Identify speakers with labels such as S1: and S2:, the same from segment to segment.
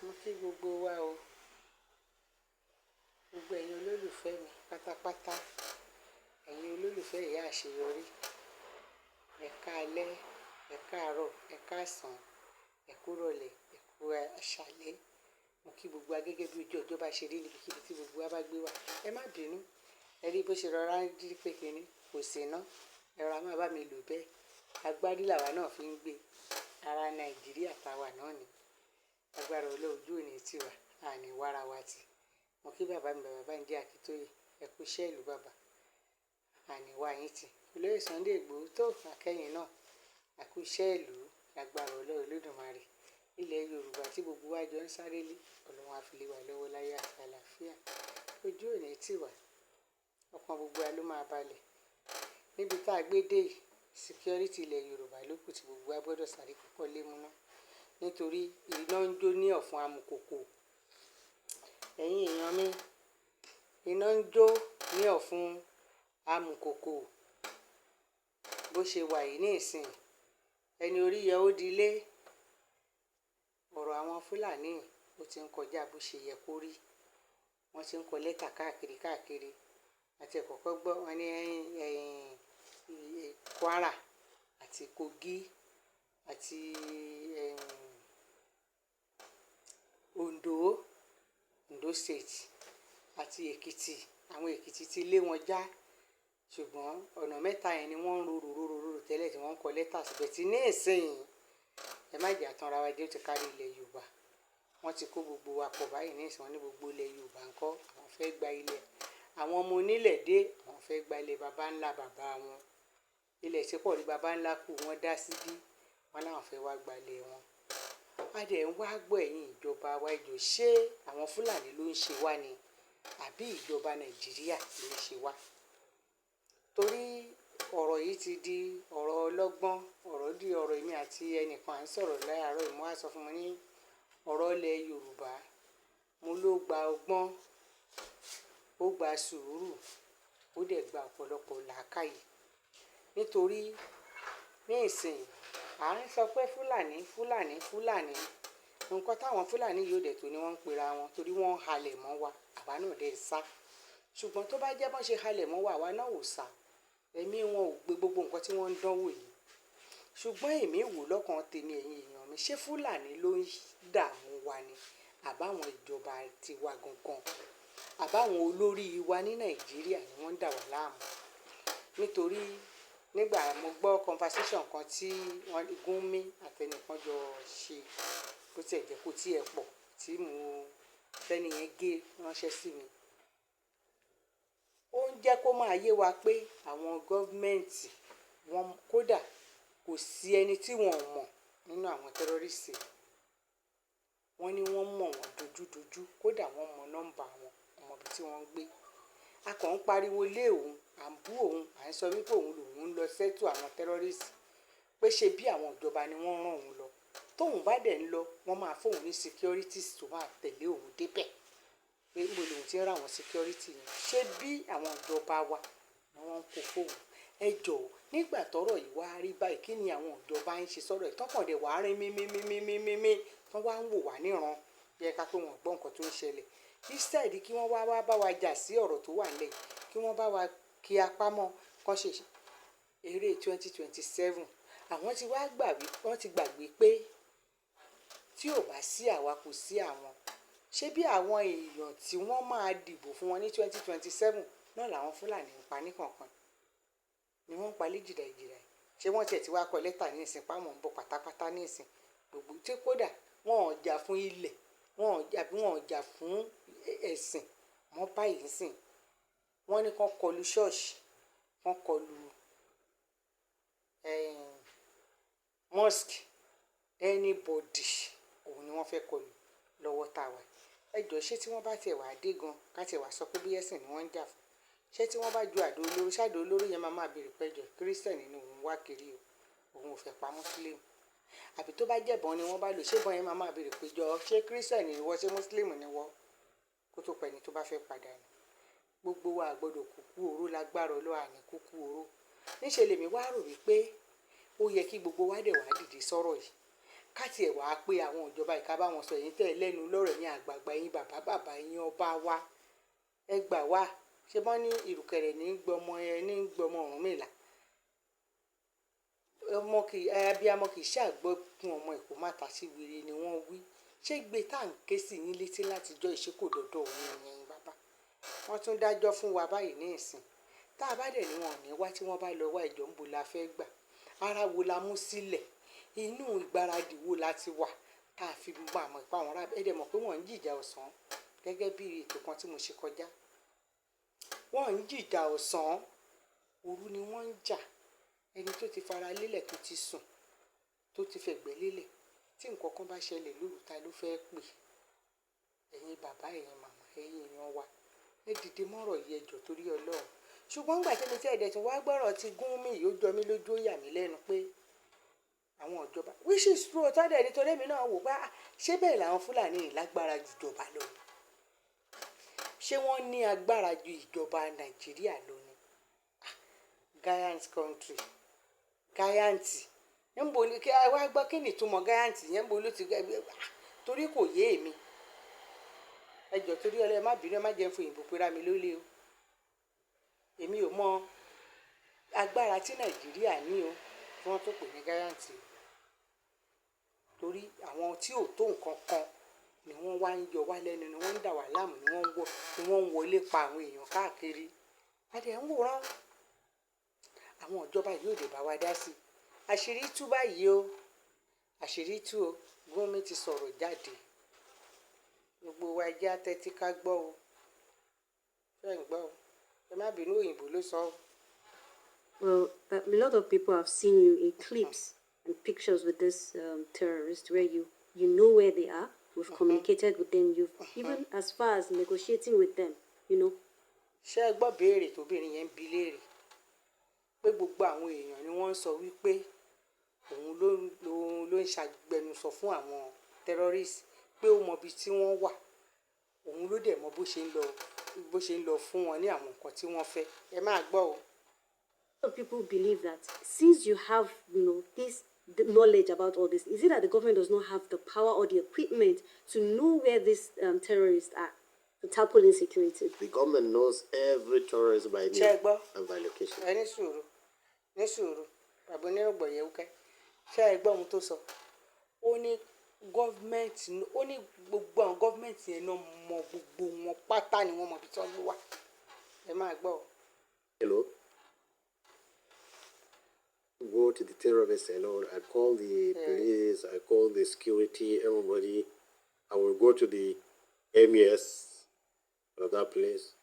S1: Mo kí gbogbo wa o. Gbogbo ẹ̀yin olólùfẹ́ mi pátápátá, ẹ̀yin olólùfẹ́ Ìyá Àṣeyọrí. Ẹ káalẹ́, ẹ káàárọ̀, ẹ káàsán, ẹ kú ìrọ̀lẹ́, ẹ kú àṣálẹ́. Mo kí gbogbo wa gẹ́gẹ́ bí ojú ọjọ́ bá ṣe rí níbikíbi tí gbogbo wa bá gbé wà. Ẹ má bínú, ẹ rí bó ṣe rọra ń rí pé kíni, kò sí iná. Ẹ rọra má bá mi lò bẹ́ẹ̀. Agbárí làwa náà fi ń gbé. Ara Nàìjíríà táwa náà ni. Agbára Ọlọ́run ojú ò ní tì wá, a ní wára wa tì. Mo kí bàbá mi, bàbá Bánjí Akíntóyè. Ẹ kú iṣẹ́ ìlú bàbá. A ní wá yín tì. Olóyè Sunday Igboho tó àkẹ́yìn náà. A kú iṣẹ́ ìlú lágbára Ọlọ́run Olódùmarè. Ilẹ̀ Yorùbá tí gbogbo wa jọ ń sáré lé, Ọlọ́run á fi lé wa lọ́wọ́ láyọ̀ àti àlàáfíà. Ojú ò ní tì wá. Ọkàn gbogbo wa ló máa balẹ̀. Níbi tá a gbé dé yìí, security ilẹ̀ Yorùbá ló kù tí gbogbo wa gbọdọ̀ sáré kọ́kọ́ lé mú ná. Nítorí iná ń jó ní ọ̀fun amùkòkò. Ẹ̀yin èèyàn mi, iná ń jó ní ọ̀fun amùkòkò. Bó ṣe wà yìí níìsín, ẹni orí yẹ ó di ilé. Ọ̀rọ̀ àwọn Fúlàní ó ti ń kọjá bó ṣe yẹ kó rí. Wọ́n ti ń kọ lẹ́tà káàkiri káàkiri. Àti ẹ̀ kọ́kọ́ gbọ́ wọ́n ní ẹ̀yìn Kwara àti Kogi àti Ondo, Ondo State àti Èkìtì. Àwọn Èkìtì ti lé wọn já. Ṣùgbọ́n ọ̀nà mẹ́ta yẹn ni wọ́n ń ro ro ro ro ro tẹ́lẹ̀ tí wọ́n ń kọ lẹ́tà síbẹ̀ tí ní ìsìn. Ẹ má jẹ àtànra wa jẹ́, ó ti kárí ilẹ̀ Yorùbá. Wọ́n ti kó gbogbo wa pọ̀ báyìí níìsín, wọ́n ní gbogbo ilẹ̀ Yorùbá ńkọ́, àwọn fẹ́ gba ilẹ̀. Àwọn ọmọ onílẹ̀ dé, àwọn fẹ́ gba ilẹ̀ baba ńlá bàbá wọn. Ilẹ̀ tí pọ̀ ní baba ńlá kú wọ́n dá síbí, wọ́n láwọn fẹ́ wá gba ilẹ̀ wọn. A dẹ̀ ń wá gbọ́ ẹ̀yin ìjọba wa, ẹ jọ̀ọ́, ṣé àwọn Fúlàní ló ń ṣe wá ni àbí ìjọba Nàìjíríà ló ń ṣe wá? Torí ọ̀rọ̀ yìí ti di ọ̀rọ̀ ọlọ́gbọ́n, ọ̀rọ̀ di ọ̀rọ̀ èmi àti ẹnìkan à ń sọ̀rọ̀ láàárọ̀ yìí. Mo wá sọ fún mi ní ọ̀rọ̀ ilẹ̀ Yorùbá, mo ló gba ọgbọ́n, ó gba sùúrù, ó dẹ̀ gba ọ̀pọ̀lọpọ̀ làákàyè. Nítorí ní ìsìn, à ń sọ pé Fúlàní, Fúlàní, Fúlàní. Nǹkan táwọn Fúlàní yìí ò dẹ̀ tó ni wọ́n ń pera wọn torí wọ́n ń halẹ̀ mọ́ wa, àwa náà dẹ̀ ń sá. Ṣùgbọ́n tó bá jẹ́ bọ́n ṣe halẹ̀ mọ́ wa, àwa náà ò sá. Ẹ̀mí wọn ò gbé gbogbo nǹkan tí wọ́n ń dánwò yìí. Ṣùgbọ́n èmi wò lọ́kàn tèmi, ẹ̀yin èèyàn mi, ṣé Fúlàní ló ń dààmú wa ni àbáwọn ìjọba tiwa gangan, àbáwọn olórí wa ní Nàìjíríà ni wọ́n ń dà wá láàmú? Nítorí nígbà mo gbọ́ conversation kan tí wọ́n Gúnmi àti ẹnìkan jọ ṣe, bó tí ẹ jẹ́ kó tí ẹ pọ̀ tí mo tẹ́ni yẹn gé ránṣẹ́ sí mi. Ó ń jẹ́ kó máa yé wa pé àwọn government wọn kódà kò sí ẹni tí wọ́n ò mọ̀ nínú àwọn terrorist. Wọ́n ní wọ́n mọ̀ wọ́n dojúdojú, kódà wọ́n mọ nọ́mbà wọn, wọ́n mọ ibi tí wọ́n ń gbé. A kàn ń pariwo lé òun, à ń bú òun, à ń sọ wípé òun lòun ń lọ settle àwọn terrorist, pé ṣe bí àwọn ìjọba ni wọ́n rán òun lọ. Tóun bá dẹ̀ ń lọ, wọ́n máa fún òun ní securities tó máa tẹ̀lé òun dé bẹ̀. Pé níbo lòun tí ń rà àwọn security yẹn. Ṣé bí àwọn ìjọba wa ni wọ́n ń kó fún òun? Ẹ jọ̀ọ́, nígbà tọ́rọ̀ yìí wá rí báyìí, kí ni àwọn ìjọba ń ṣe sọ́rọ̀ yìí? Tọkàn dẹ̀ wá rín mímímímímí, tán wá ń wò wá níran bí ẹ ká pé wọ́n gbọ́ nǹkan tó ń ṣẹlẹ̀. Instead kí wọ́n wá wá bá wa jà sí ọ̀rọ̀ tó wà nílẹ̀, kí wọ́n bá wa kí apá mọ́, kán ṣe eré 2027. Àwọn tí wá gbà wí, wọ́n ti gbàgbé pé tí ò bá sí àwa kò sí àwọn. Ṣé bí àwọn èèyàn tí wọ́n máa dìbò fún wọn ní 2027 náà làwọn Fúlàní ń pa ní kọ̀ọ̀kan ni wọ́n ń pa léjìdá ìjìdá. Ṣé wọ́n tiẹ̀ ti wá kọ lẹ́tà ní ìsìn pé àwọn ń bọ̀ pátápátá ní ìsìn? Gbogbo tí kódà wọ́n ò jà fún ilẹ̀, wọ́n ò jà bí wọ́n ò jà fún ẹ̀sìn mọ́ báyìí nísìn. Wọ́n ní kí wọ́n kọlu ṣọ́ọ̀ṣì, wọ́n kọlu mosque, anybody òun ni wọ́n fẹ́ kọlu lọ́wọ́ tá a wà. Ẹ jọ̀ọ́, ṣé tí wọ́n bá tiẹ̀ wá dé gan, ká tiẹ̀ wá sọ pé bí ẹ̀sìn ni wọ́n ń jà fún. Ṣé tí wọ́n bá ju àdó olóró, ṣé àdó olóró yẹn máa máa béèrè pé ẹ jọ̀ọ́ Christian ni òun wá kiri o, òun ò fẹ́ pa Muslim. Àbí tó bá jẹ́ ìbọn ni wọ́n bá lò, ṣé ìbọn yẹn máa máa béèrè pé jọ̀ọ́ ṣé Christian ni ìwọ, ṣé Muslim ni ìwọ? Kó tó pa ẹni tó bá fẹ́ padà nù. Gbogbo wa a gbọdọ̀ kúkú oró lágbára Ọlọ́run, àní kúkú oró. Níṣe lèmi wá rò wípé ó yẹ kí gbogbo wa dẹ̀ wá dìde sọ́rọ̀ yìí. Ká tiẹ̀ wá pé àwọn ìjọba ìka bá wọn sọ, èyí tẹ́ ẹ lẹ́nu lọ́rọ̀, ẹ̀yin àgbààgbà, ẹ̀yin bàbá bàbá, ẹ̀yin ọba wa, ẹ gbà wá. Ṣé wọ́n ní ìrùkẹ̀rẹ̀ ní gbọmọ ẹ ní gbọmọ Ọ̀rúnmìlà? Ọmọ kì í, abiyamọ kì í ṣàgbọ́kun ọmọ ẹ̀ kó má ta sí wèrè ni wọ́n wí. Ṣé gbé tá à ń ké sí yín létí látijọ́ ìṣekò dọ̀dọ̀ òun yẹn bàbá? Wọ́n tún dájọ́ fún wa báyìí ní ìsìn. Tá a bá dẹ̀ ní wọn ò ní wá, tí wọ́n bá lọ wá ìjọ, ń bo la fẹ́ gbà? Ara wo la mú sílẹ̀? Inú ìgbáradì wo la ti wà tá a fi mọ àmọ́ ìpa àwọn ará ẹ̀ dẹ̀ mọ̀ pé wọ́n ń jìjà ọ̀sán? Gẹ́gẹ́ bí ètò kan tí mo ṣe kọjá, wọ́n ń jìjà ọ̀sán, òru ni wọ́n ń jà. Ẹni tó ti fara lélẹ̀, tó ti sùn, tó ti fẹ̀gbẹ́ lélẹ̀, tí nǹkan kan bá ṣẹlẹ̀ lóru, ta ló fẹ́ pè? Ẹ̀yin bàbá, ẹ̀yin màmá, ẹ̀yin èèyàn wa, ẹ dìde mọ́rọ̀ yìí, ẹ jọ̀ọ́, torí Ọlọ́run. Ṣùgbọ́n nígbà tí mo ti ẹ̀dẹ̀ tí wàá gbọ́rọ̀ ti Gúnmi yìí, ó jọ mí lójú, ó yà mí lẹ́nu pé àwọn ìjọba, which is true, ọ̀tá dẹ̀ nítorí èmi náà wò pé, ah, ṣé bẹ́ẹ̀ làwọn Fúlàní yìí lágbára ju ìjọba lọ ni? Ṣé wọ́n ní agbára ju ìjọba Nàìjíríà lọ ni? Ah, giant country, giant níbo ni? Kí wá gbọ́, kí ni ìtumọ̀ giant yẹn? Níbo ló ti? Ah, torí kò yé èmi. Ẹ jọ̀ọ́, torí Ọlọ́run, ẹ má bínú, ẹ má jẹ́ n fi òyìnbó pera mi lólè o. Èmi ò mọ agbára tí Nàìjíríà ní o tí wọ́n tó pè ní giant o, torí àwọn tí ò tó nǹkan kan ni wọ́n wá ń yọ wá lẹ́nu, ni wọ́n ń dà wá láàmú, ni wọ́n ń wọlé pa àwọn èèyàn káàkiri. A dẹ̀ ń wòran, àwọn ìjọba yìí ò lè bá wa dá sí i. Àṣírí tú báyìí o, àṣírí tú o. Gúnmi ti sọ̀rọ̀ jáde. Gbogbo wa, ẹ jẹ́ á tẹ́tí ká gbọ́ o. Ṣé ẹ̀ ń gbọ́ o? Ẹ má bínú, òyìnbó ló sọ ọ́.
S2: Well, a lot of people have seen you in clips and pictures with this terrorist where you know where they are. We've communicated with them. You've even as far as negotiating with them.
S1: Ṣé ẹ gbọ́ béèrè tóbìnrin yẹn ń bi léèrè pé gbogbo àwọn èèyàn ni wọ́n ń sọ wípé òun ló ń ṣàgbẹnusọ fún àwọn terrorists, pé ó mọ ibi tí wọ́n wà, òun ló dẹ̀ mọ bó ṣe ń lọ fún wọn ní àwọn nǹkan tí wọ́n fẹ́? Ẹ máa gbọ́ o.
S2: A lot of people believe that since you have this the knowledge about all this, is it that the government does not have the power or the equipment to know where these terrorists are to tackle insecurity?
S3: The government knows every terrorist by
S1: Ṣé
S3: name
S1: ẹ gbọ́?
S3: and by location.
S1: Ẹ ní sùúrù, ní sùúrù, bàbá onírọ̀gbọ̀ yẹ̀wùkẹ́. Ṣé ẹ gbọ́ ohun tó sọ? Ó ní government, ó ní gbogbo àwọn government yẹn náà mọ gbogbo wọn pátá, ni wọ́n mọ ibi tí wọ́n gbé wà. Ẹ máa gbọ́ o.
S3: Hello. Go to the terrorists alone. I call the police, I call the security, everybody. I will go to the MES of that place.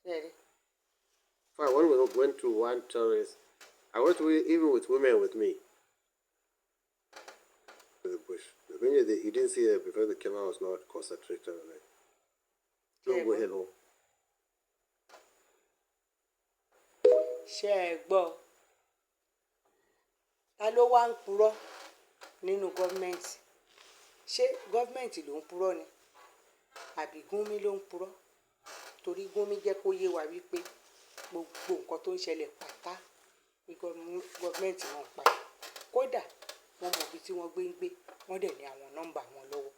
S1: Ṣé ẹ rí?
S3: Fine, when we went to one terrorist, I went to even with women with me. To the bush. The minute you didn't see it because the camera was not concentrated on it. Don't go
S1: Yeah.
S3: hello.
S1: Ṣé ẹ gbọ́? Ta ló wá ń purọ́ nínú government? Ṣé government ló ń purọ́ ni, àbí Gúnmi ló ń purọ́? Torí Gúnmi jẹ́ kó yé wa wípé gbogbo nǹkan tó ń ṣẹlẹ̀ pátá ní government wọn pa ẹ̀. Kódà wọ́n mọ ibi tí wọ́n gbé ń gbé, wọ́n dẹ̀ ní àwọn nọ́mbà wọn lọ́wọ́.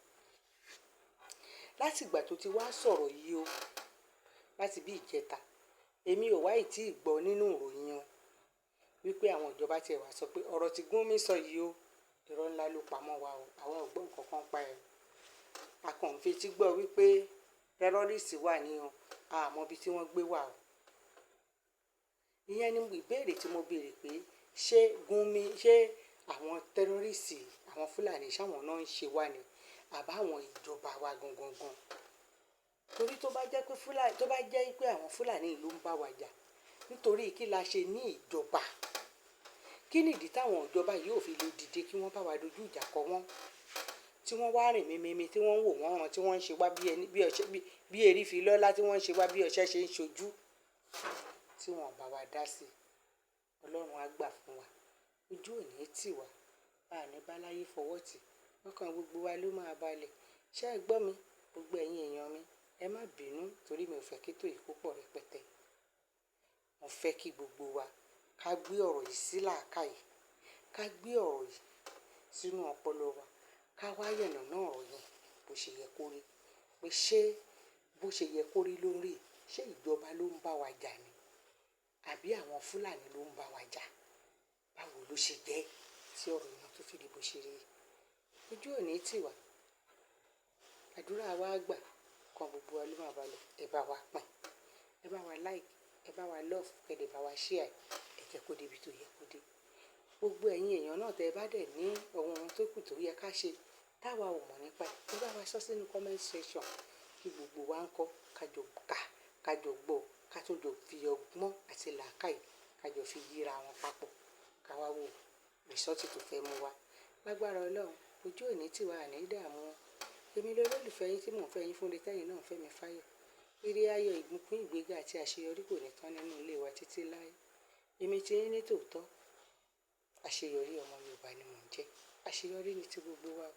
S1: Láti ìgbà tó ti wá sọ̀rọ̀ yìí o, láti bí ìjẹta, èmi ò wá ì tí ì gbọ́ nínú ìròyìn o wípé àwọn ìjọba tiẹ̀ wá sọ pé ọ̀rọ̀ tí Gúnmi sọ yìí o, irọ́ ńlá ló pamọ́ wa o, àwọn ò gbọ́ nǹkan kan pa ẹ̀. A kàn ń fetí gbọ́ wípé terrorist wà ní o, a mọ ibi tí wọ́n gbé wà o. Ìyẹn ni ìbéèrè tí mo béèrè pé ṣé Gúnmi, ṣé àwọn terrorist, àwọn Fúlàní, ṣáwọn náà ń ṣe wá ni, àbáwọn ìjọba wa gangan gan? Torí tó bá jẹ́ pé Fúlàní, tó bá jẹ́ pé àwọn Fúlàní ló ń bá wa jà, nítorí kí la ṣe ní ìjọba? Kí nìdí táwọn ìjọba yìí ò fi lè dìde kí wọ́n bá wa dojú ìjà kọ wọ́n, tí wọ́n wá rìn mímímí, tí wọ́n ń wò wọ́n ràn, tí wọ́n ń ṣe wá bí ẹni bí ọṣẹ, bí erí fi lọ́lá, tí wọ́n ń ṣe wá bí ọṣẹ ṣe ń ṣojú, tí wọ́n bá wa dá sí i? Ọlọ́run á gbà fún wa, ojú ò ní tì wá, bá a ní báláyé fọwọ́ tì, ọkàn gbogbo wa ló máa balẹ̀. Ṣé ẹ gbọ́ mi? Gbogbo ẹ̀yin èèyàn mi, ẹ má bínú, torí mi ò fẹ́ kí ètò yìí kó pọ̀ rẹpẹtẹ. Mo fẹ́ kí gbogbo wa ká gbé ọ̀rọ̀ yìí sí làákàyè, ká gbé ọ̀rọ̀ yìí. sínú ọpọlọ wa, ká wá yànnà náà ọ̀rọ̀ yẹn bó ṣe yẹ kó rí, pé ṣé bó ṣe yẹ kó rí ló ń rí? Ṣé ìjọba ló ń bá wa jà ni, àbí àwọn Fúlàní ló ń bá wa jà? Báwo ló ṣe jẹ́ tí ọ̀rọ̀ náà tó fi di bó ṣe rí? Ojú ò ní tì wá, àdúrà wa gbà kan, gbogbo wa ló máa balẹ̀. Ẹ bá wa pín, ẹ bá wa like, ẹ bá wa love, kẹ́ dẹ̀ bá wa share. Ẹ jẹ́ kó débi tó yẹ kó dé. Gbogbo ẹ̀yin èèyàn náà, tẹ́ ẹ bá dẹ̀ ní ohun tó kù tó yẹ ká ṣe táwa ò mọ̀ nípa ẹ̀, ẹ bá wa sọ sínú comment section kí gbogbo wa ń kọ́, kájọ kà, kájọ gbọ́, ká tún jọ fi ọgbọ́n àti làákàyè, kájọ fi yíra wọn papọ̀, ká wá wo result tó fẹ́ mú wa. Lágbára Ọlọ́run, ojú ò ní tì wá, àní dààmú. Èmi lolólùfẹ́ yín tí mò ń fẹ́ yín fún retẹ́yìn náà ń fẹ́ mi fáyọ̀. Ire, ayọ̀, ìbùkún, ìgbéga àti àṣeyọrí kò ní tán nínú ilé wa títí láé. Èmi tí yín ní tòótọ́, Àṣeyọrí Ọmọ Yorùbá ni mò ń jẹ́. Àṣeyọrí ní ti gbogbo wa.